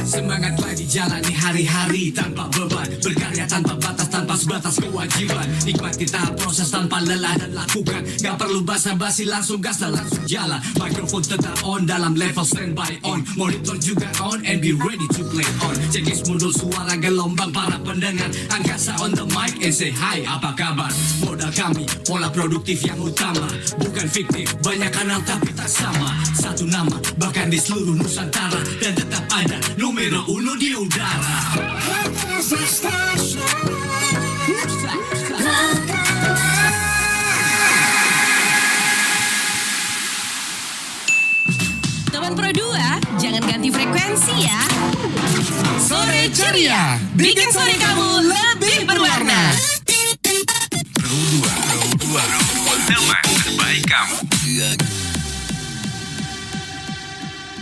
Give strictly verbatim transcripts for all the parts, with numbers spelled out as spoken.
Semangat lagi jalani hari-hari tanpa beban. Berkarya tanpa batas, tanpa sebatas kewajiban. Nikmati tahap proses tanpa lelah dan lakukan. Gak perlu basa-basi, langsung gas dan langsung jalan. Mikrofon tetap on dalam level standby on. Monitor juga on and be ready to play on. Checklist mundur suara gelombang para pendengar. Angkasa on the mic and say hi, apa kabar? Modal kami, pola produktif yang utama. Bukan fiktif, banyak kanal tapi tak sama. Satu nama, bahkan di seluruh Nusantara. Dan tetap ada numero uno di udara. Teman Pro dua, jangan ganti frekuensi ya. Sore Ceria, bikin sore kamu lebih berwarna. Pro dua, Pro dua, teman terbaik kamu.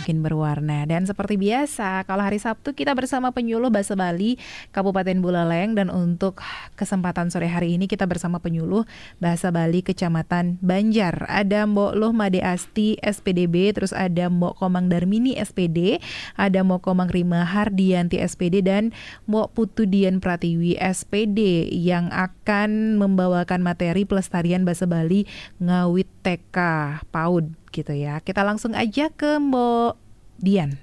Makin berwarna. Dan seperti biasa, kalau hari Sabtu kita bersama penyuluh bahasa Bali Kabupaten Buleleng, dan untuk kesempatan sore hari ini kita bersama penyuluh bahasa Bali Kecamatan Banjar. Ada Mbok Luh Made Asti S P D B, terus ada Mbok Komang Darmini S P D, ada Mbok Komang Rima Hardianti S P D, dan Mbok Putu Dian Pratiwi S P D yang akan membawakan materi pelestarian bahasa Bali ngawit T K PAUD gitu ya. Kita langsung aja ke Mbok Dian.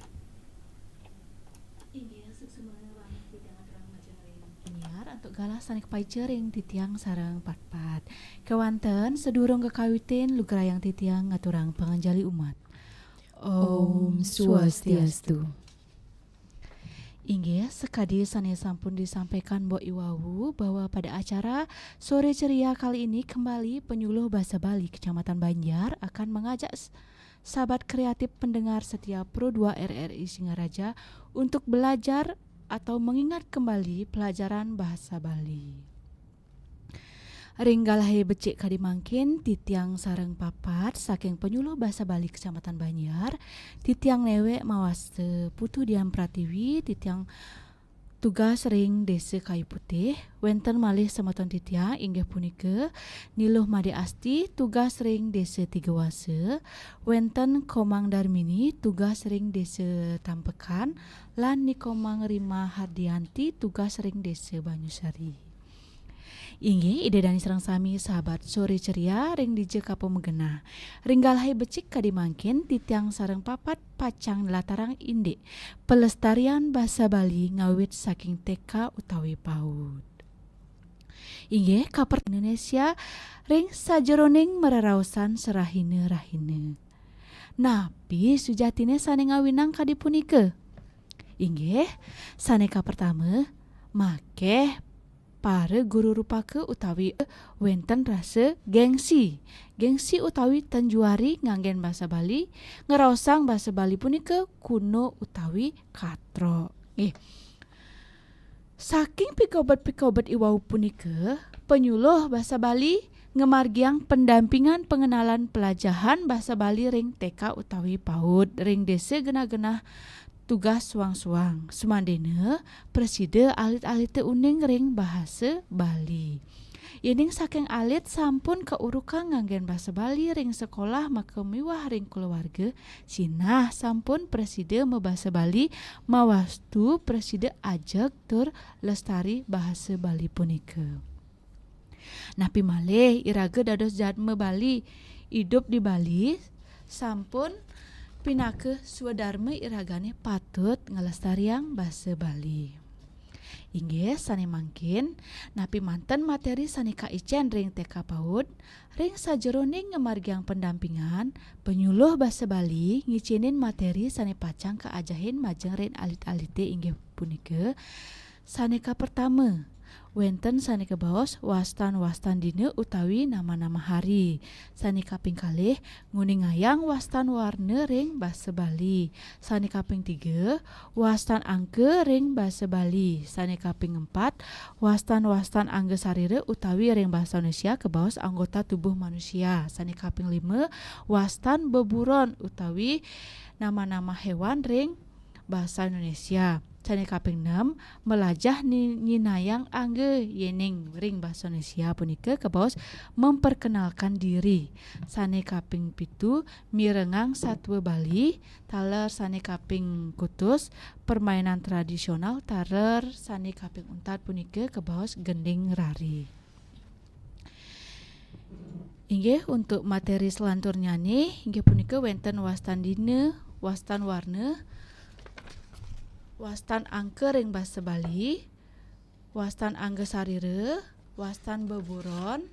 Inggih, suksma rawuh titiang aturang majeng ring penyiar antuk galah sané kapaica ring titiang sareng Patpat. Kéwanten sadurung kakawitin, lugrayang titiang ngaturang panganjali umat. Om Swastiastu. Inggih, sakadi sané sampun disampaikan Mbok iwau, bahwa pada acara Sore Ceria kali ini kembali penyuluh bahasa Bali Kecamatan Banjar akan mengajak s-, sahabat kreatif pendengar setia Pro dua R R I Singaraja untuk belajar atau mengingat kembali pelajaran bahasa Bali. Ring galahé becik kadi mangkin, titiang sareng Patpat saking penyuluh bahasa Bali Kecamatan Banjar, titiang néwék mawasta Putu Dian Pratiwi, titiang tugas ring Désa Kayu Putih, wénten malih semeton titiang inggih punika Ni Luh Made Asti, tugas ring Désa Tigawasa, wénten Komang Darmini, tugas ring Désa Tampekan, lan Ni Komang Rima Hardianti, tugas ring Désa Banyusari. Inggih, Ida dané sareng sami sahabat Sore Ceria ring dija kapamegenah. Ring galahé becik kadi mangkin, titiang sareng Patpat pacang nlatarang indik pelestarian basa Bali ngawit saking T K utawi PAUD. Inggih, kapertama Indonesia ring sajeroning mareraosan sarahina-rahina. Napi sujatiné sané ngawinang kadi punika? Inggih, sané kapertama, makéh para guru rupaka utawi wénten rasa géngsi. Géngsi utawi tan juari nganggén basa Bali, ngraosang basa Bali punika kuno utawi katrok. Nggih. Saking pikobet-pikobet iwau punika, penyuluh basa Bali ngamargiang pendampingan pengenalan pelajahan basa Bali ring T K utawi PAUD ring désa genah-genah tugas suang-suang. Sumandéna prasida alit-alité uning ring bahasa Bali. Yéning saking alit sampun kaurukang nganggén basa Bali ring sekolah maka miwah ring kulawarga, sinah sampun prasida mabasa Bali, mawastu prasida ajeg tur lestari bahasa Bali punika. Napi malih iraga dados jadma Bali, idup di Bali, sampun pinaka swadarma iragané patut nglestariang basa Bali. Inggih, sané mangkin, napi manten materi sané kaicén ring T K PAUD, ring sajeroning ngamargiang pendampingan, penyuluh basa Bali ngicénin materi sané pacang kaajahin majeng ring alit-alité inggih punika, sané kapertama, wénten sané kabaos wastan-wastan dina utawi nama-nama hari. Sané kaping kalih, nguningayang wastan warna ring basa Bali. Sané kaping tiga, wastan angka ring basa Bali. Sané kaping empat, wastan-wastan angga sarira utawi ring basa Indonesia kabaos anggota tubuh manusia. Sané kaping lima, wastan beburon utawi nama-nama héwan ring basa Indonesia. Sane kaping nem, melajah ni-, nyinayang angge, yening ring basa Indonesia punika kabaos memperkenalkan diri. Sane kaping pitu, mirengang satua Bali, taler sane kaping kutus, permainan tradisional, taler sane kaping untat punika kabaos gending rari. Inggih, untuk materi selanturnyane inggih punika wenten wastan dina, wastan warna, wastan angka ring basa Bali, wastan angga sarira, wastan beburon,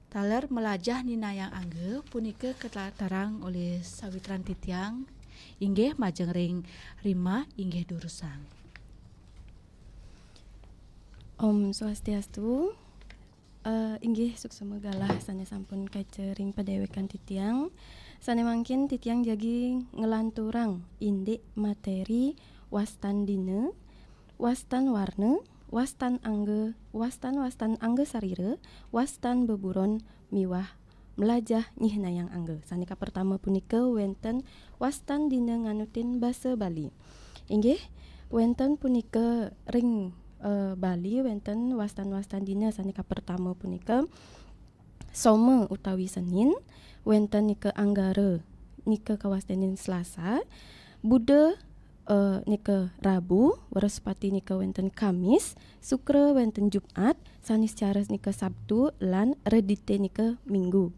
taler melajah ninayang angga punika katlatarang olih sawitran titiang inggih majeng ring Rima inggih durusang. Om Swastiastu. Eh, inggih suksma galah sane sampun kaca ring padewekan titiang. Sane mangkin titiang jagi nglanturang indik materi wastan dina, wastan warna, wastan angga, wastan-wastan angga sarira, wastan beburon miwah mlajah nyihnayang angga. Sane kapertama punika wenten wastan dina nganutin basa Bali. Inggih, wenten punika ring, eh, Bali wenten wastan-wastan dina. Sane kapertama punika Soma utawi Senin, wenten nika Anggara nika kawastanin Selasa, Buda, eh, nika Rabu, Wrespati nika wenten Kamis, Sukra wenten Jumat, Saniscara nika Sabtu, lan Redite nika Minggu.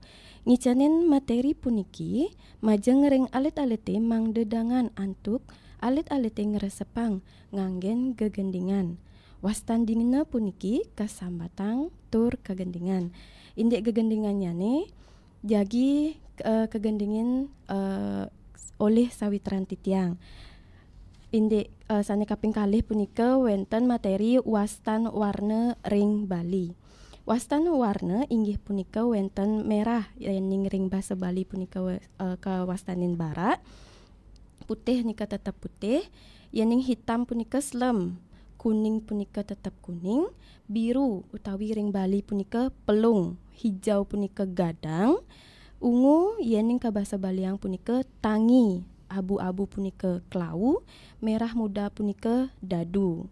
Ngicanin materi puniki majeng ring alit-alite mangda dangan antuk alit-alite ngresepang nganggen gegendingan. Wastan dina puniki kasambatang tur kagendingan. Indik gegendingannyane jagi, eh, kagendingin, eh, olih sawitran titiang. Indik, eh, sane kaping kalih punika wenten materi wastan warna ring Bali. Wastan warna inggih punika wenten merah, yening ring basa Bali punika wa-, eh, kawastanin barak, putih nika tetep putih, yening hitam punika slem, kuning punika tetep kuning, biru utawi ring Bali punika pelung, hijau punika gadang, ungu yening kabasa Baliang punika tangi, abu-abu punika klau, merah muda punika dadu.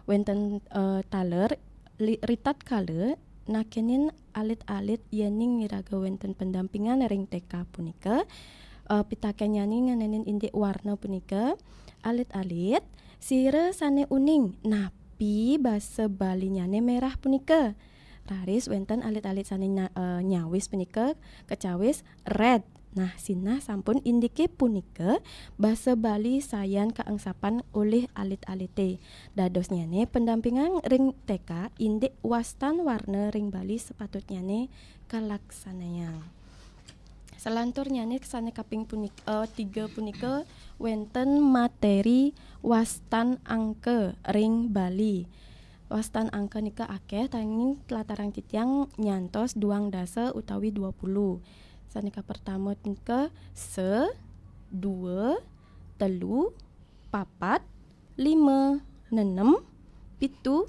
Wenten, eh, taler li-, ritatkala nakenin alit-alit yening iraga wenten pendampingan ring T K punika, eh, pitakennyane ngenenin indik warna punika, alit-alit, sira sane uning napi basa Balinyane merah punika. Raris wenten alit-alit sane nya-, eh, nyawis punika kacawis red. Nah, sinah sampun indike punika basa Bali sayan kaengsapan olih alit-alite. Dadosnyane pendampingan ring T K indik wastan warna ring Bali sepatutnyane kalaksanayang. Selanturnyane sane kaping punik-, eh, tiga punika wenten materi wastan angka ring Bali. Wastan angka nika akeh, tanging tlatarang titiang nyantos duang dasa utawi dua puluh. Sane kapertama nika se, dua, telu, papat, lima, nenem, pitu,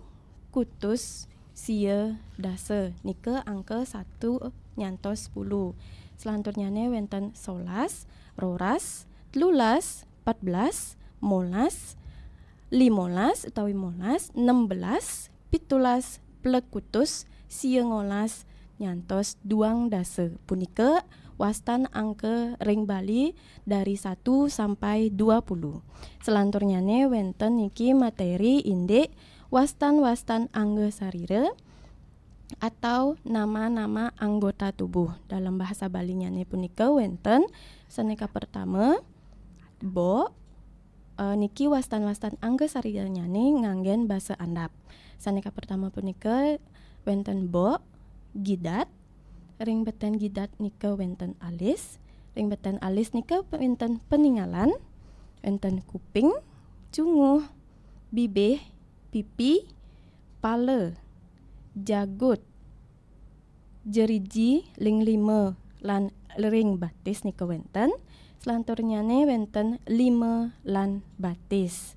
kutus, sia, dasa. Nika angka satu nyantos sepuluh. Selanturnyane wenten solas, roras, telulas, patbelas, molas, limolas utawi molas, nembelas, pitulas, plekutus, sia ngolas, nyantos duang dasa. Punika wastan angka ring Bali dari satu sampai dua puluh. Selanturnyane wenten niki materi indik wastan-wastan angga sarira atau nama-nama anggota tubuh. Dalam bahasa Balinyane punika wenten sane kapertama, bok, eh, niki wastan-wastan angga sariranyane nganggen basa andap. Sane kapertama punika wenten bok, gidat, ring beten gidat nika wenten alis, ring beten alis nika wenten peningalan, wenten kuping, cunguh, bibih, pipi, pala, jagut, jeriji, linglima, lan ring batis nika wenten. Selanturnyane wenten lima lan batis.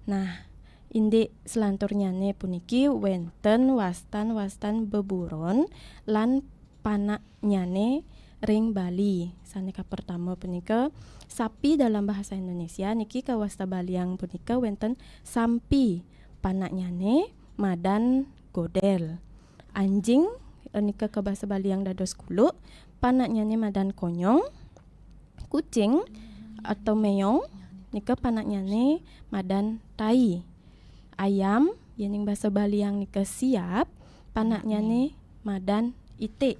Nah, indik selanturnyane puniki wenten wastan-wastan beburon lan panaknyane ring Bali. Sane kapertama punika sapi dalam bahasa Indonesia niki kawasta baliang punika wenten sampi, panaknyane madan godel. Anjing, eh, nika ka basa baliang dados kuluk, panaknyane madan konyong. Kucing atau meong nika panaknyane madan tai. Ayam, yening basa baliang nika siap, panaknyane madan itik.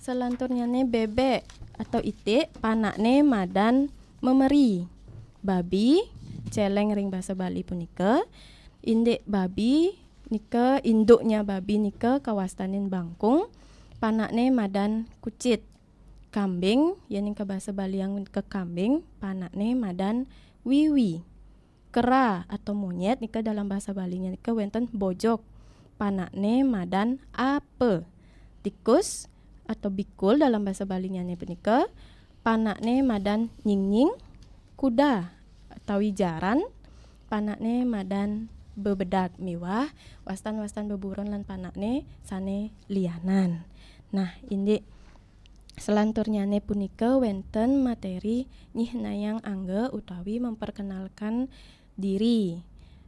Selanturnyane bebek atau itik, panakne madan memeri. Babi, celeng ring basa Bali punika, indik babi nika, induknya babi nika kawastanin bangkung, panakne madan kucit. Kambing, yening ka basa baliang nika kambing, panakne madan wiwi. Kera atau monyet nika dalam basa Balinya nika wenten bojog, panakne madan apa. Tikus atau bikul dalam basa Balinya punika, panakne madan nyingnying. Kuda atau jaran, panakne madan bebedag miwah wastan-wastan beburon lan panakne sane lianan. Nah, indik selanturnyane punika wenten materi nyihnayang angga utawi memperkenalkan diri.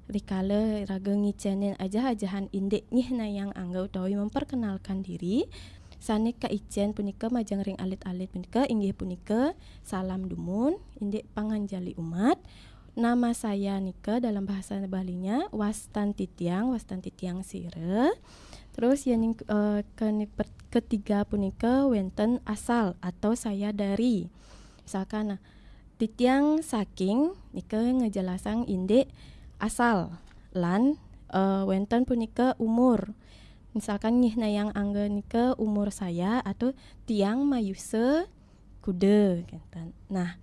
Rikala raga ngicenin ajah-ajahan indik nyihnayang angga utawi memperkenalkan diri, sane kaicen punika majeng ring alit-alit punika inggih punika salam dumun, indik panganjali umat. Nama saya nika dalam bahasa Balinya wastan titiang, wastan titiang sira. Terus yening, eh, keni-, per-, ketiga punika wenten asal atau saya dari. Misalkan, nah, titiang saking nika ngejelasang indik asal lan, eh, wenten punika umur. Misalkan nyihnayang angga nika umur saya atau tiang mayusa kuda, kenten. Nah,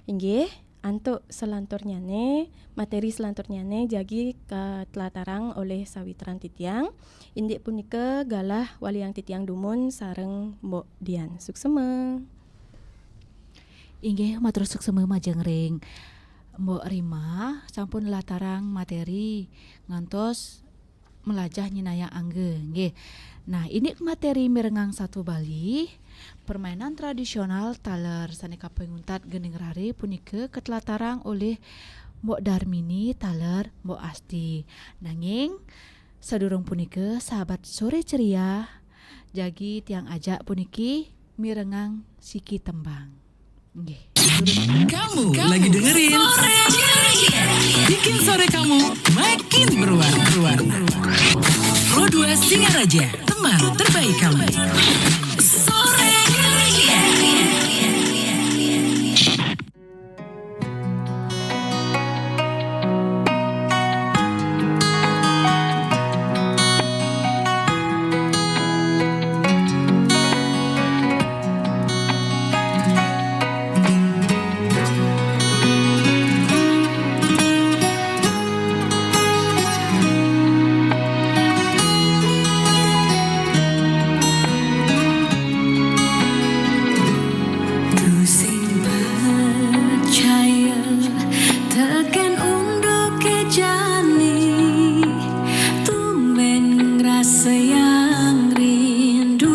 inggih, antuk selanturnyane, materi selanturnyane jagi katlatarang olih sawitran titiang. Indik punika galah waliang titiang dumun sareng Mbok Dian. Suksema. Inggih, matur suksema majeng ring Mbok Rima, sampun latarang materi ngantos melajah nyinayang angga, nggih. Nah, indik materi mirengang satua Bali, permainan tradisional taler sane kapanguntat gening rare punika katlatarang olih Mbok Darmini taler Mbok Asti. Nanging sadurung punika, sahabat Sore Ceria, jagi tiang ajak puniki mirengang siki tembang. Nggih. Kamu lagi dengerin Bikin sore kamu makin berwarna. Pro dua Singaraja, teman terbaik kamu. Sore Ceria. Tusing percaya teken unduke jani, tumben ngrasayang rindu.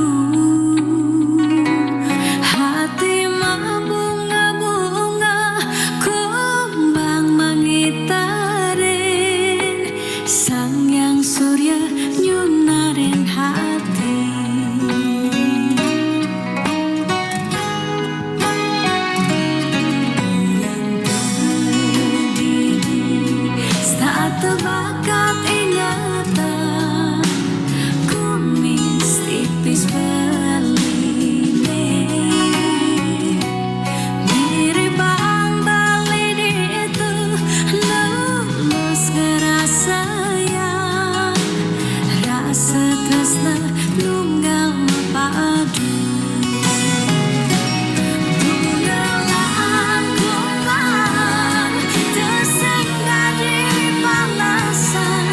Hati mabunga-bunga, kumbang mangitarin, Sang Hyang Surya nyunarin hati. Statu bakat ingatan, kumis tipis beline. Mirip bang bali ditu, lulus ngerasayang rasa tresna nunggal mapadu. Bulan kumbang, tesing dadi palasan,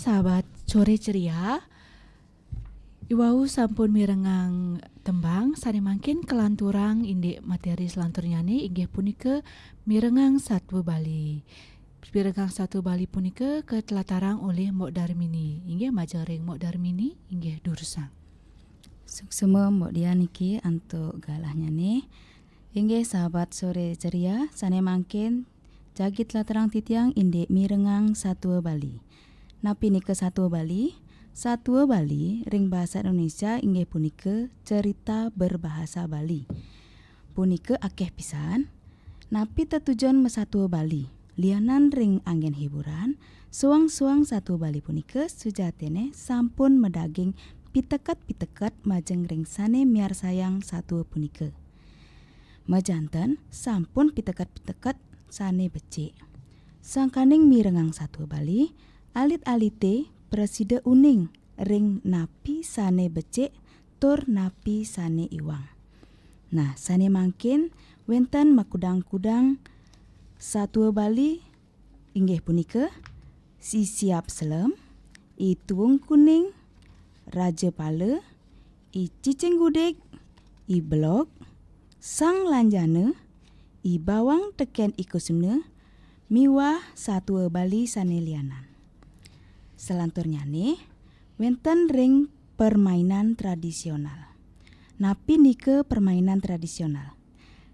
Sahabat Sore Ceria, iwau sampun mirengang tembang sane mangkin kalanturang indik materi selanturnyane inggih punika mirengang satua Bali. Mirengang satua Bali punika katlatarang olih Mbok Darmini. Inggih majeng ring Mbok Darmini, inggih durusang. Suksema Mbok Dian niki antuk galahnyane. Inggih sahabat Sore Ceria, sane mangkin jagi tlatarang titiang indik mirengang satua Bali. Napi nika satua Bali? Satua Bali ring basa Indonesia inggih punika cerita berbahasa Bali. Punika akeh pisan. Napi tetujon masatua Bali? Lianan ring anggen hiburan, suang-suang satua Bali punika sujatine sampun madaging piteket-piteket majeng ring sane miarsayang satua punika. Majanten sampun piteket-piteket sane becik. Sangkaning mirengang satua Bali, alit-alite prasida uning ring napi sane becik tur napi sane iwang. Nah, sane mangkin wenten makudang-kudang satua Bali inggih punika, Si Siap Selem, I Tuung Kuning, Raja Pala, I Cicing Gudik, I Belog, Sang Lanjana, I Bawang Teken I Kusuna, miwah satua Bali sane lianan. Salanturnyane wenten ring permainan tradisional. Napi nika permainan tradisional?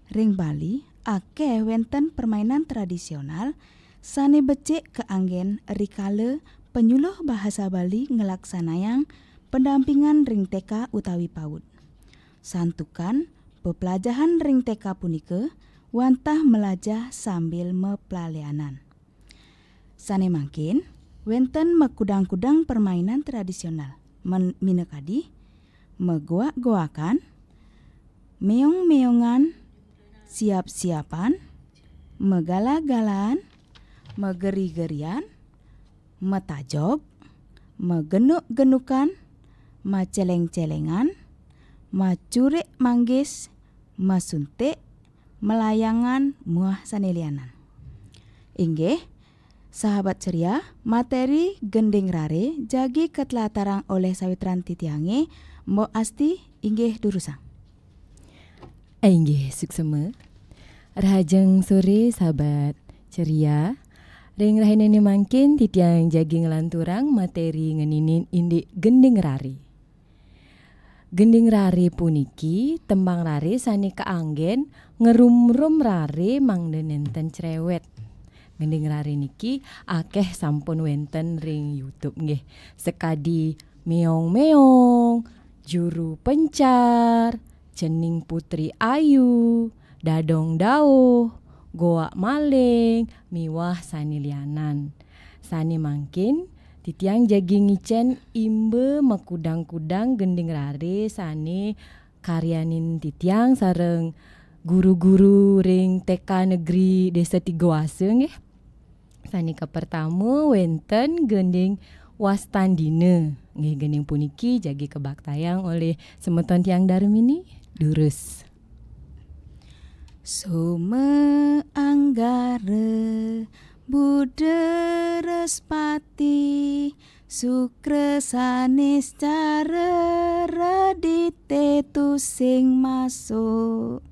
Ring Bali akeh wenten permainan tradisional sane becik kaanggen rikala penyuluh bahasa Bali nglaksanayang pendampingan ring T K utawi PAUD. Santukan peplajahan ring T K punika wantah melajah sambil maplalianan. Sane mangkin, wenten makudang-kudang permainan tradisional, men-, minakadi magoak-goakan, meong-meongan, siap-siapan, magalah-galahan, mageri-gerian, matajog, magenuk-genukan, maceleng-celengan, macurik-manggis, masuntik, malayangan, muah sane lianan. Inggih, sahabat ceria, materi gending rare jagi katlatarang olih sawitran titiange, Mbok Asti, inggih durusang. Inggih, suksema. Rahajeng sore, sahabat ceria. Ring rahinane mangkin titiang jagi nglanturang materi ngeninin indik gending rare. Gending rare puniki tembang rare sane kaanggen ngrumrum rare mangda nenten cerewet. Gending rare niki akeh sampun wenten ring YouTube nggih. Sekadi Meong-meong, Juru Pencar, Cening Putri Ayu, Dadong Dauh, Goak Maling, miwah sane lianan. Sane mangkin, titiang jagi ngicen imba makudang-kudang gending rare sane karyanin titiang sareng guru-guru ring T K Negeri Desa Tiga Wasa nggih. Sane kapertama wenten gending Wastandina. Nggih, gending puniki jagi kabaktayang olih semeton tiang Darmini. Durus. Soma Anggara Buddha Raspati Sukra Saniscara Radite Tusing Masuk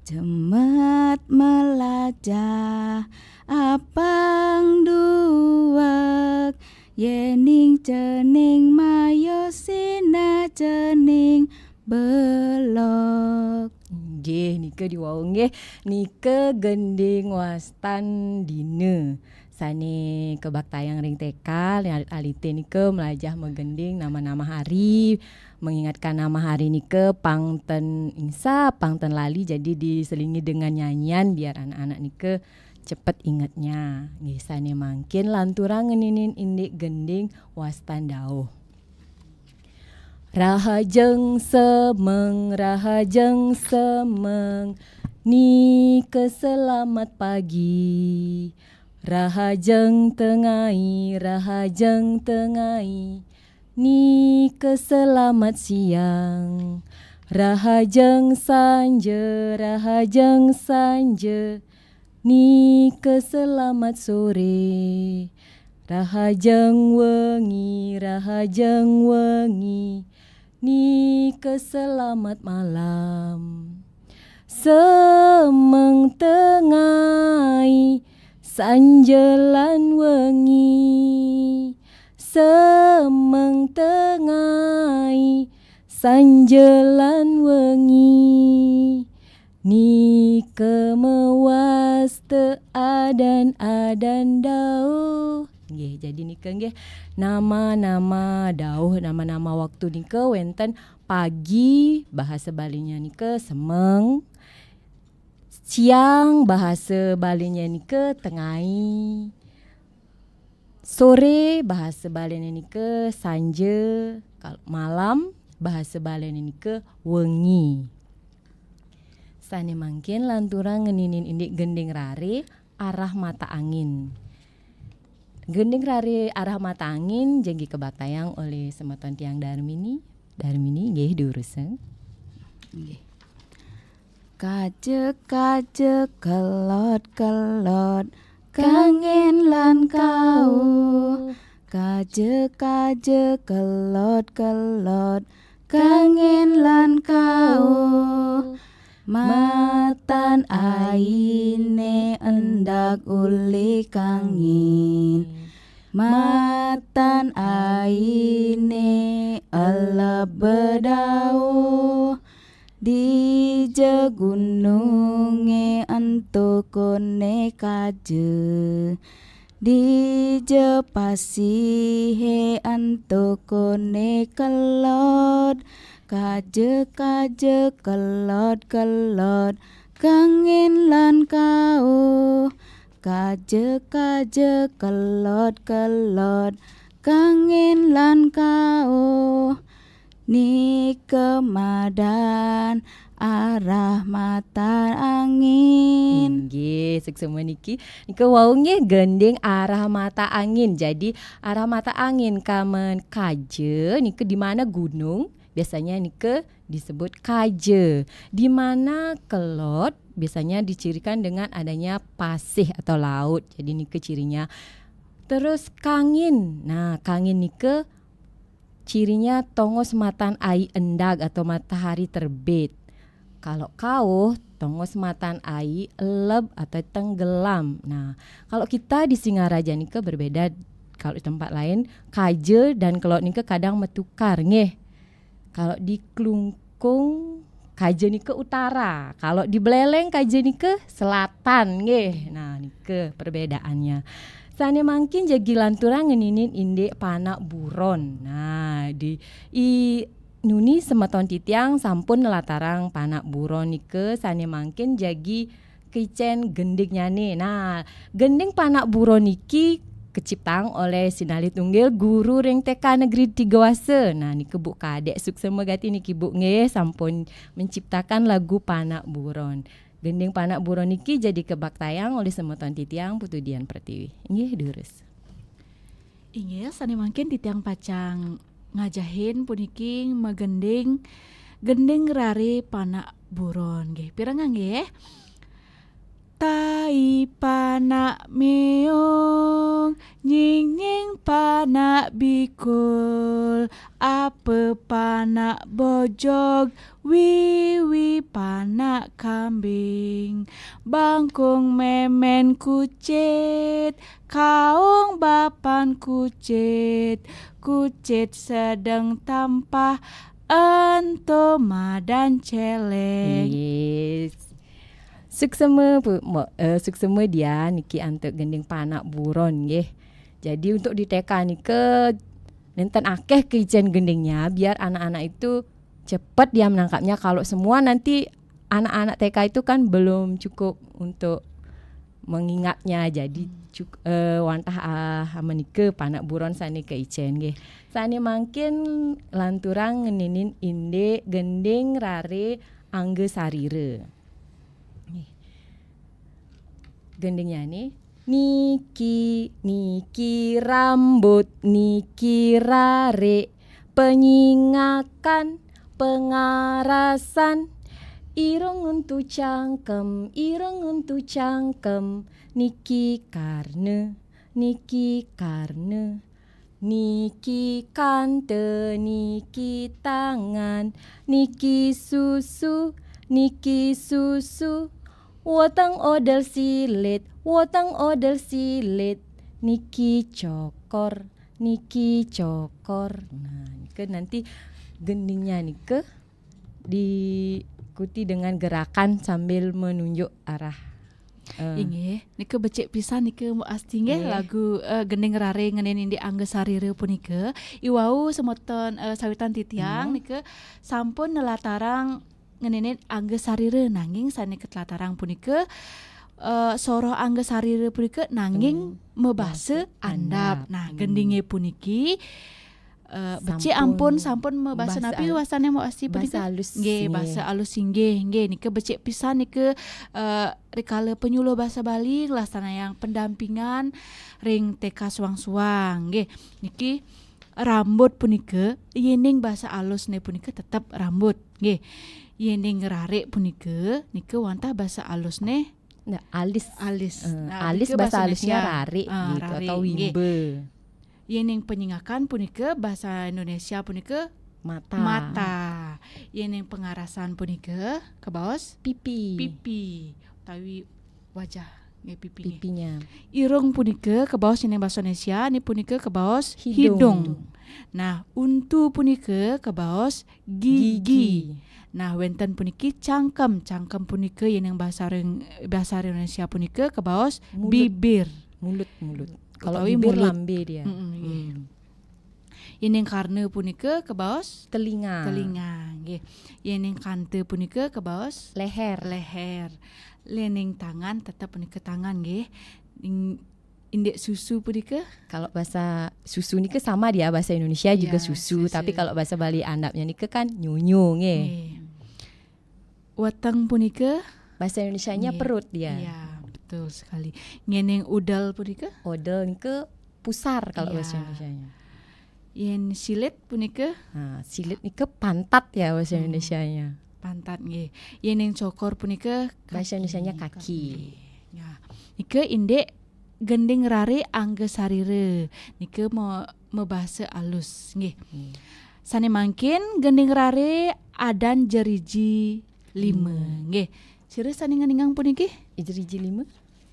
Jemat Melajah Apang Duweg Yening Cening Mayosina Cening Belog. Nggih, nika diwau nggih. Nika gending Wastandina. Sane kabaktayang ring T K, alit-alite nika melajah magending nama-nama hari. Mengingatkan nama hari nika pang ten insap, pang ten lali, jadi diselingi dengan nyanyian biar anak-anak nika cepet ingetnya. Nggih, sane mangkin lanturang ngeninin indik gending Wastandauh. Rahajeng semeng, rahajeng semeng, nika selamat pagi. Rahajeng tengai, rahajeng tengai, nika selamat siang. Rahajeng sanja, rahajeng sanja, nika selamat sore. Rahajeng wengi, rahajeng wengi, nika selamat malam. Semeng tengai, sanjelan wengi. Semeng tengai, sanjelan wengi. Nika mewasta adan-adan dauh. Nggih, jadi nika nggih nama-nama dauh, nama-nama waktu nika wenten pagi, bahasa Balinya nika semeng, siang, bahasa Balinya nika tengai, sore, bahasa Balinya nika sanja, kal-, malam, bahasa Balinya nika wengi. Sane mangkin lanturang ngeninin indik gending rare arah mata angin. Gending rare arah mata angin jagi kabaktayang oleh semeton tiang Darmini. Darmini, nggih, durusang. Nggih. Kaja-kaja kelot-kelot, kangin lan kauh. Kaja-kaja kelot-kelot, kangin lan kauh. Matan aine endag uli kangin. Matan aine eleb bedauh. Dija gununge ento kone kaja. Dija pasihe ento kone kelot. Kaja-kaja kelot-kelot, kangin lan kauh. Kaja-kaja kelot-kelot, kangin lan kauh. Nika madan arah mata angin. Inggih, suksma niki. Nika wau nggih gending arah mata angin. Jadi, arah mata angin kamen kaja nika di mana gunung, biasanya nika disebut kaja. Di mana kelot, biasanya dicirikan dengan adanya pasih atau laut. Jadi, nika cirinya. Terus kangin. Nah, kangin nika cirinya tongos matan ai endag atau matahari terbit. Kalau kauh, tongos matan ai eleb atau tenggelam. Nah, kalau kita di Singaraja nika berbeda. Kalau di tempat lain, kaja dan kelot nika kadang metukar, nggih. Kalau di Klungkung, kaja nika utara. Kalau di Beleleng, kaja nika selatan, nggih. Nah, nika perbedaannya. Sane mangkin jagi lanturang ngeninin indik panak buron. Nah, di i nuni semeton titiang sampun nelatarang panak buron nika sane mangkin jagi kicen gendingnyane. Nah, gending panak buron niki keciptang oleh sinalih tunggil guru ring T K Negeri Tiga Wasa. Nah, nika Bu Kadek suksma gati niki Bu nggih sampun menciptakan lagu panak buron. Gending panak buron niki jadi kabaktayang oleh semeton titiang Putu Dian Pertiwi. Inggih, durus. Inggih, sane mangkin titiang pacang ngajahin puniki magending gending rare panak buron nggih. Pirengang nggih. Tai panak meong, nyinging panak bikul, apa panak bojog, wiwi panak kambing, bangkung memen kucit, kaung bapan kucit, kucit sedeng tampah, ento madan celeng. Yes. Suksema, Bu, mo-, eh, suksema Dian niki antuk gending panak buron nggih. Jadi untuk di T K nika nenten akeh kicen gendingnya biar anak-anak itu cepat dia menangkapnya. Kalau semua nanti anak-anak T K itu kan belum cukup untuk mengingatnya. Jadi cuk-, eh, wantah, ah, menika panak buron sane kaicen nggih. Sane mangkin lanturang ngeninin indik gending rare angga sarira. Nggih. Gendingnyane, niki, niki rambut, niki rare, penyingakan, pengarasan, irung untu cangkem, irung untu cangkem, niki karna Niki karne, niki kante, niki tangan, niki susu, niki susu. Weteng odel silit, weteng odel silit. Niki cokor, niki cokor. Nah, nika nanti gendingnya nika diikuti dengan gerakan sambil menunjuk arah. Eh, Inggih, nika becik pisan nika Mbok Asti nggih, Nggih. Lagu eh, Gending Rare ngeninin di angga sarira punika. Iwau semeton eh, sawitan titiang Hmm. nika sampun nelatarang ngeninin angga sarira, nanging sane ketelatarang punika eh, soroh angga sarira punika nanging mebasa Mebasa andap. andap. Nah, Hmm. gendinge puniki eh, becik Sampun ampun, sampun mebasa bahasa napi al- wasane Mbok Asti bahasa punika? alus, Nggih, nggih. Bahasa alus inggih, nggih. Nika becik pisan nika eh, rikala penyuluh bahasa Bali nglastanayang pendampingan ring T K suang-suang, nggih. Niki rambut punika, yening bahasa alusne punika tetep rambut, nggih. Yening rarik punika, nika wantah bahasa alusne Nah, alis. alis. Eh, Nah, alis nika bahasa bahasa alusnya Indonesia. rarik Ah, gitu rarik, atau nggih. wimba. Yening penyingakan punika bahasa Indonesia punika Mata. mata. Yening pengarasan punika kebaos Pipi. pipi utawi wajah, nggih, pipi, nggih. Pipinya. Irung punika kebaos yening basa Indonesia, ni punika kebaos Hidung. hidung. Nah, untu punika kebaos gigi. Gigi. Nah, wenten puniki cangkem. Cangkem punika yening basa ring, basa Indonesia punika kebaos Mulut. bibir. Mulut, mulut. Kalau Utawi bibir mulut. lambe dia. Mm-mm, nggih. Hmm. Yening karna punika kebaos Telinga. telinga, nggih. Yening kanta punika kebaos Leher. leher. Yening tangan tetep punika tangan, nggih. Ing-, indik susu punika? Kalau bahasa susu nika sama dia, bahasa Indonesia juga Ya, susu, susu. Tapi kalau bahasa Bali andapnya nika kan nyunyu nggih. Nggih. Weteng punika? Bahasa Indonesianya Nggih. Perut dia. Iya, betul sekali. Ngening udel punika? Odel nika pusar kalau Iya. Bahasa Indonesianya. Yen silit punika? Nah, silit nika pantat ya Bahasa Hmm. Indonesianya. Pantat, nggih. Yening cokor punika? Bahasa Indonesianya Kaki. kaki. Ya. Nika indik gending rare angga sarira. Nika me-, mebasa alus, nggih. Nggih. Sane mangkin gending rare adan jeriji lima, Lima. nggih. Sira sane ngeningang puniki? Jeriji lima?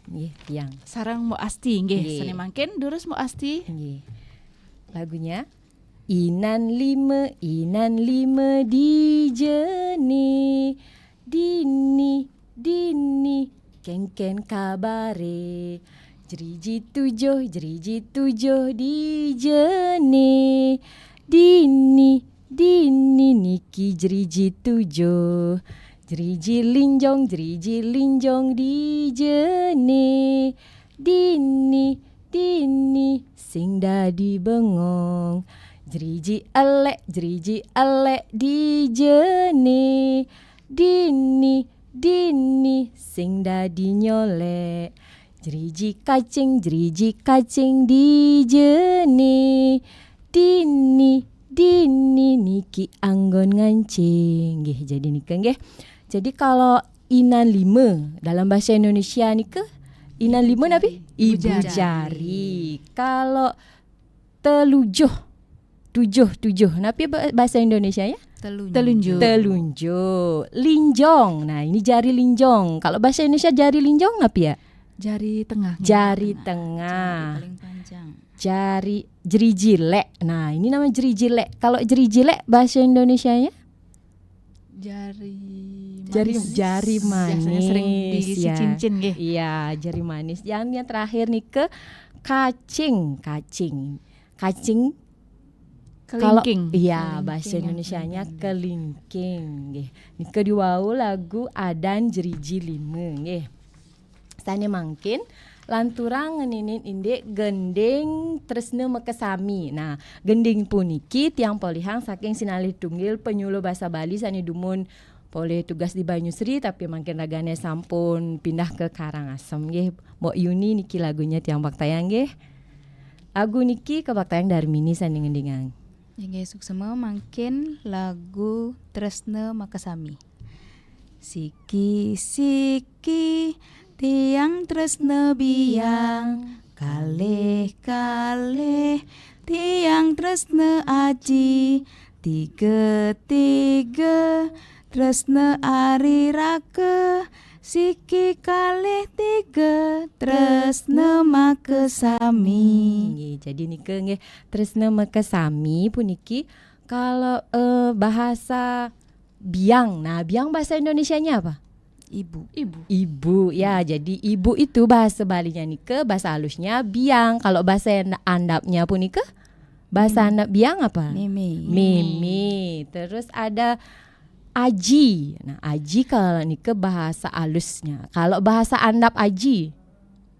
Nggih, tiang. Sareng Mbok Asti, nggih. Nggih. Sane mangkin durus Mbok Asti. Nggih. Lagunya Inan lima, inan lima di jene, dini, dini, kengken kabare. Jeriji tujuh, jeriji tujuh di jene, dini, dini, niki jeriji tujuh. Jeriji linjong, jeriji linjong di jene, dini, dini, sing dadi bengong. Jeriji elek, jeriji elek di jene, dini, dini, sing dadi nyolek. Jeriji kacing, jeriji kacing di jene, dini, dini, niki anggon ngancing. Nggih, jadi nika nggih. Jadi kalau inan lima dalam bahasa Indonesia nika, inan lima napi? Ibu Ibu jari. Jari. Kalau telujuh, tujuh, tujuh, napi ba-, bahasa Indonesianya? Telunjuk. Telunjuk. Telunjuk. Linjong. Nah, ini jari linjong. Kalau bahasa Indonesia jari linjong napi ya? Jari tengah. Jari Tengah. tengah. Jari paling panjang. Jari, jeri jilek. Nah, ini nama jeri jilek. Kalau jeri jilek bahasa Indonesianya? Jari Jari, manis. jari Biasanya manis, sering diisi ya. Cincin, nggih. Iya, jari manis. Dan yang terakhir nih ke kacing, kacing. Kacing kalau, Kelingking. iya, Kelingking bahasa yang Indonesianya pendek. Kelingking, nggih. Nika diwau lagu Adan Jeriji Lima, nggih. Sane mangkin lanturang ngeninin indik gending tresna makasami. Nah, gending puniki tiang polihang saking sinalih tunggil penyuluh basa Bali sane dumun polih tugas di Banyusri, tapi mangkin ragane sampun pindah ke Karangasem, nggih. Mbok Yuni niki lagunya tiang baktayang, nggih. Lagu niki kabaktayang Darmini sane ngendingang. Inggih, suksema mangkin lagu Tresna Makasami. Siki-siki tiang tresna biang, Kalih-kalih tiang tresna aji, tiga-tiga tresna ari raka, siki kalih tiga tresna makasami. Nggih, jadi nika nggih, tresna makasami puniki kalau, eh, bahasa biang. Nah, biang bahasa Indonesianya apa? Ibu. Ibu. Ibu, ya. Jadi ibu itu bahasa Balinya nika, bahasa halusnya biang. Kalau bahasa andapnya punika, bahasa andap biang apa? Mimi. Mimi. Terus ada aji. Nah, aji kalau nika bahasa halusnya. Kalau bahasa andap aji?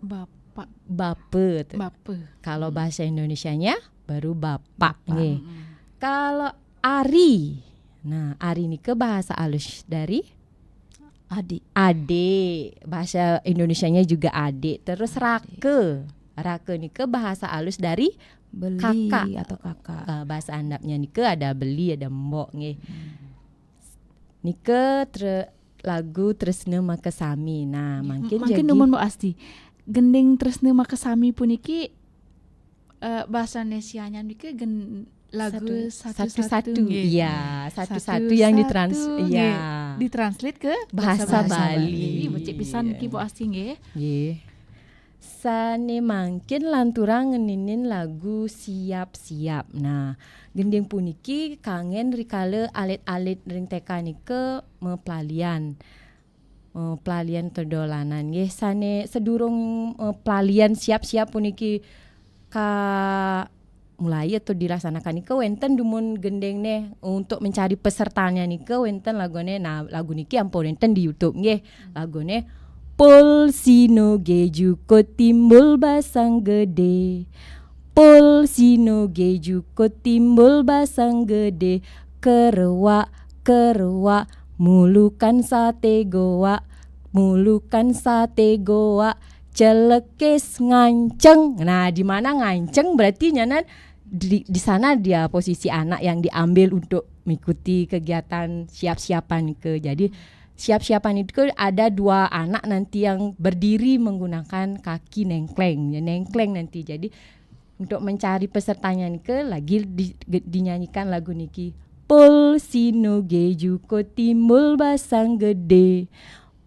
Bapak. Bapa. Bapa. Kalau bahasa Indonesianya baru bapak, nggih. Kalau ari. Nah, ari nika bahasa halus dari adik. Adik. Bahasa Indonesianya juga adik. Terus raka. Raka nika bahasa halus dari beli kakak atau kakak. Ah, bahasa andapnya nika ada beli, ada mbok, nggih. Nika tre-, lagu Tresna Makasami. Nah, mungkin jadi numun, Bu Asti. Gending Tresna Makasami puniki, eh, bahasa Indonesianya nika gen-, lagu satu-satu, nggih. Iya, satu-satu yang ditrans-, iya, ditranslate ke bahasa Bali. Becik pisan niki, Bu Asti, nggih. Nggih. Sane mangkin lanturang ngeninin lagu Siap-Siap. Nah, gending puniki kanggen rikala alit-alit ring T K nika maplalian. Maplalian tedolanan nggih, sane sedurung maplalian Siap-Siap puniki ka mulai atau dilaksanakan nika wenten dumun gending ne untuk mencari pesertanya nika wenten lagune. Nah, lagu niki ampun wenten di YouTube nggih. Lagune Pul sinoge juko timbul basang gede. Pul sinoge juko timbul basang gede. Keruak, keruak, mulukan sate goak. Mulukan sate goak, celekis nganceng. Nah, di mana nganceng berarti nyanan di, di sana dia posisi anak yang diambil untuk mengikuti kegiatan siap-siapan ke. Jadi siap-siapan itu ada dua anak nanti yang berdiri menggunakan kaki nengkleng, ya nengkleng nanti. Jadi untuk mencari pesertanya nika lagi di, ge-, dinyanyikan lagu niki. Pul sinoge juko timbul basang gede.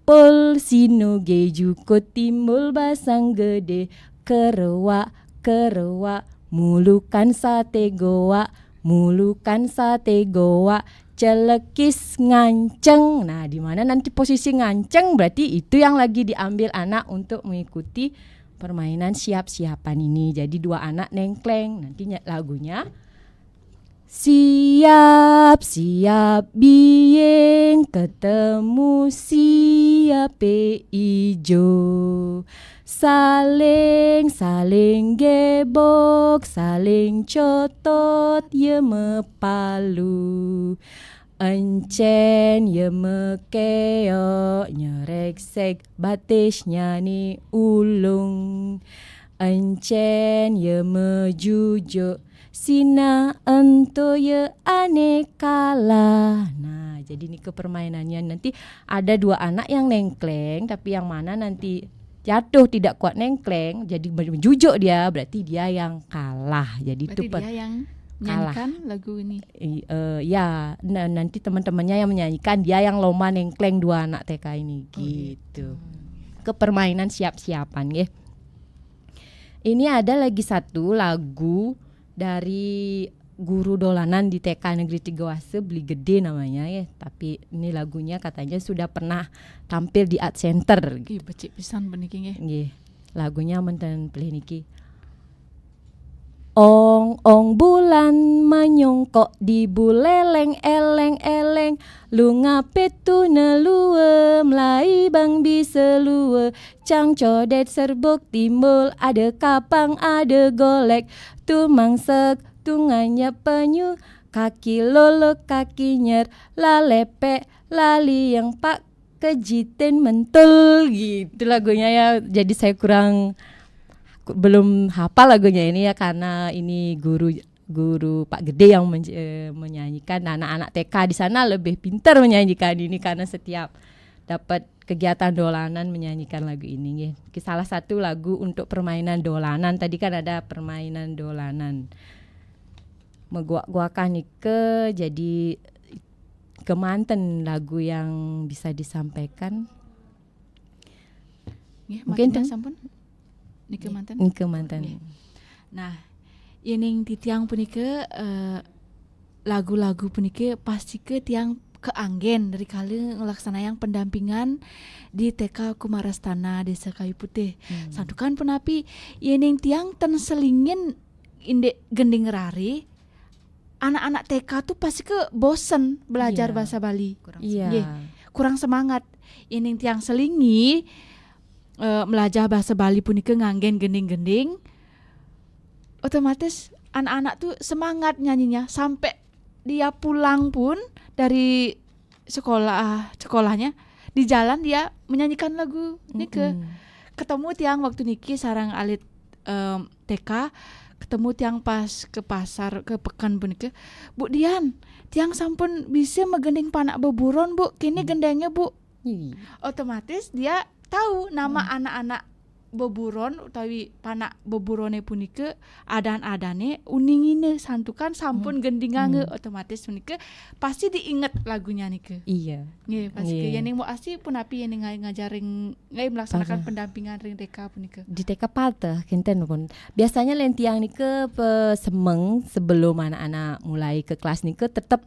Pul sinoge juko timbul basang gede. Keruak, keruak, mulukan sate goak. Mulukan sate goak, celekis nganceng. Nah, di mana nanti posisi nganceng berarti itu yang lagi diambil anak untuk mengikuti permainan siap-siapan ini. Jadi dua anak nengkleng. Nantinya lagunya Siap, siap, biing ketemu siape ijo. Saling, saling gebok, saling cotot, ye mepalu. Encen ye mekeok, nyereksek batisnya ni ulung. Encen ye mejujuk, sina ento ye ane kalah. Nah, jadi nika permainannya nanti ada dua anak yang nengkleng, tapi yang mana nanti jatuh tidak kuat nengkleng, jadi menjujuk dia, berarti dia yang kalah. Jadi itu dia yang kalah. Nyanyikan lagu ini. I-, eh, ya, na-, nanti teman-temannya yang menyanyikan, dia yang lomba nengkleng dua anak T K ini, oh, gitu. Gitu. Ke permainan siap-siapan, nggih. Ini ada lagi satu lagu dari guru dolanan di T K Negeri Tiga Wase, Beli Gede namanya, ya. Tapi ini lagunya katanya sudah pernah tampil di Art Center. Ih, becik pisan puniki, nggih. Nggih. Lagunya menten pilih niki. Ong, ong bulan manyongkok di buleleng, eleng, eleng. Lunga petu nelue, melai bang bisa lue. Cang codet serbuk timbul, ada kapang, ada golek. Tumangsek, tunganya penyu, kaki lolo, kaki nyer, lalepek, lali yang pak kejitin mentul gitu lagunya ya. Jadi saya kurang, ku-, belum hafal lagunya ini ya, karena ini guru, guru Pak Gede yang men-, eh, menyanyikan. Nah, anak-anak T K di sana lebih pintar menyanyikan ini karena setiap dapat kegiatan dolanan menyanyikan lagu ini nggih. Ki salah satu lagu untuk permainan dolanan. Tadi kan ada permainan dolanan. Meguak-guakan nika jadi kemanten lagu yang bisa disampaikan. Nggih, Mungkin mangkin tu. Sampun. Nika manten. Nika manten. Nggih. Nah, yening titiang punika, eh, lagu-lagu punika pastika tiang keanggen rikala nglaksanayang pendampingan di T K Kumarastana Desa Kayu Putih. Hmm. Santukan punapi, yening tiang ten selingin indik gending rare, anak-anak T K tu pastika bosen belajar Iya. bahasa Bali. Kurang Iya. Nggih. Kurang semangat. Yening tiang selingi, eh, melajah bahasa Bali punika nganggen gending-gending, otomatis anak-anak tu semangat nyanyinya sampai dia pulang pun dari sekolah sekolahnya, di jalan dia menyanyikan lagu nika. Mm-mm. Ketemu tiang waktu niki sareng alit, em, T K, ketemu tiang pas ke pasar, ke pekan punika. "Bu Dian, tiang sampun bisa megending panak beburon, Bu. Kini gendengnya, Bu." Ih. Otomatis dia tahu nama anak-anak beburon utawi panak beburone punika, adan-adane uningine santukan sampun gendinganga, otomatis punika pasti diinget lagunya nika. Iya. Nggih, pasti. Nggih. Yening Mbok Asti punapi yening nga-, ngajaring, nggih, melaksanakan Pada. Pendampingan ring T K punika? Di T K pateh kinten pun. Biasanya len tiang nika pesemeng sebelum anak-anak mulai ke kelas nika tetap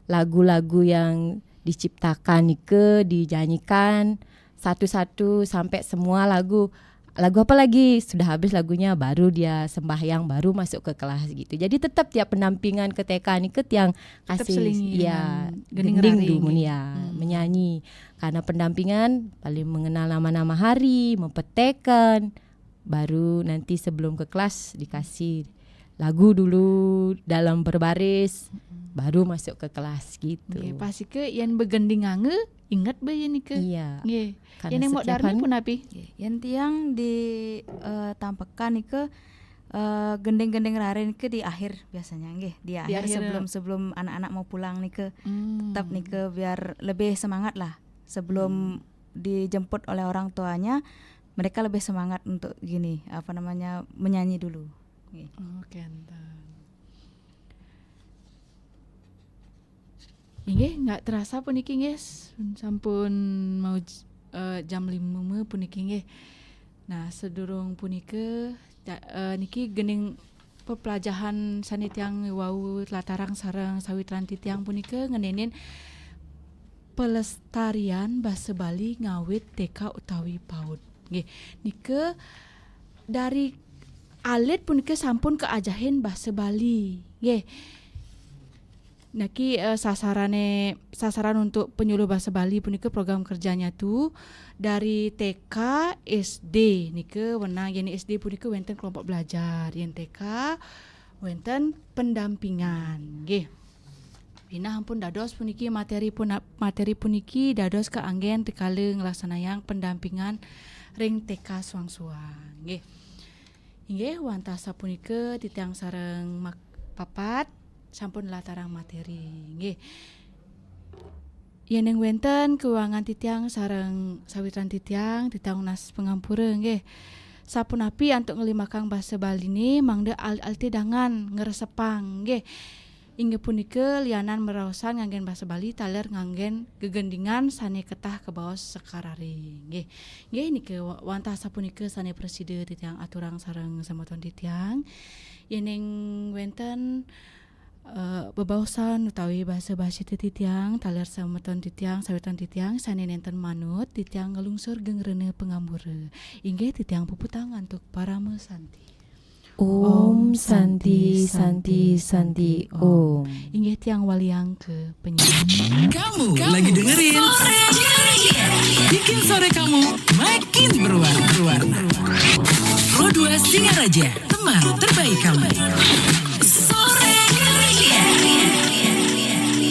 lagu-lagu yang diciptakan nika dinyanyikan satu-satu sampai semua lagu. Lagu apa lagi? Sudah habis lagunya, baru dia sembahyang, baru masuk ke kelas gitu. Jadi tetap tiap pendampingan ke T K nika tiang Tetap kasih selingi ya dengan gending gending rare dulu nggih. Ya, Hmm. menyanyi. Karena pendampingan paling mengenal nama-nama hari, mempeteken, baru nanti sebelum ke kelas dikasih lagu dulu dalam berbaris, baru masuk ke kelas gitu. Nggih, pastika yen begendinganga inget be yen nika. Iya. Nggih. Karena Yening Mbok setiap Darmi hari punapi? Nggih, yen tiang di, eh, Tampekan nika, eh, gending-gending rare nika di akhir biasanya nggih, di akhir, akhir. Sebelum sebelum anak-anak mau pulang nika, Hmm. Tetap nika biar lebih semangat lah sebelum dijemput oleh orang tuanya, mereka lebih semangat untuk gini, apa namanya, menyanyi dulu. Nggih. Oh, kenten. Inggih, nggak terasa puniki nggih, sampun mau j-, eh, jam lima puniki nggih. Nah, sedurung punika, ta-, eh, niki gending pepelajahan sane tiang wau latarang sareng sawitran titiang punika ngenenin pelestarian basa Bali ngawit T K utawi PAUD. Nggih, nika dari alit punika sampun keajahin basa Bali. Nggih. Niki, eh, sasarane, sasaran untuk penyuluh basa Bali punika program kerjanya tu dari T K, S D nika wenang, yen S D punika wenten kelompok belajar, yen T K wenten pendampingan. Nggih. Pinah ampun dados puniki materi pun-, materi puniki dados kaanggen rikala nglaksanayang pendampingan ring T K suang-suang. Nggih. Inggih, wantah sapunika titiang sareng mak-, papat sampun latarang materi. Nggih. Yening wenten kewangan titiang sareng sawitran titiang, titiang nunas pangampura nggih. Sapunapi antuk nglimakang basa Baline mangda al-, alite dangan ngresepang nggih. Inggih punika lianan meraosan nganggen basa Bali taler nganggen gegendingan sane ketah kabaos sakarare. Nggih. Nggih, nika wa-, wantah sapunika sane prasida titiang aturang sareng semeton titiang. Yening wenten, eh, bebaosan utawi basa basi titiang taler semeton titiang, sawitan titiang sane nenten manut, titiang nglungsur gengrena pangampura. Inggih, titiang puputang antuk parama santi. Om Santi, Santi, Santi, Om. Inggih, tiang waliang ke penyanyi. Kamu lagi dengerin Bikin Sore Kamu Makin Berwarna. Pro dua Singaraja, teman terbaik kamu.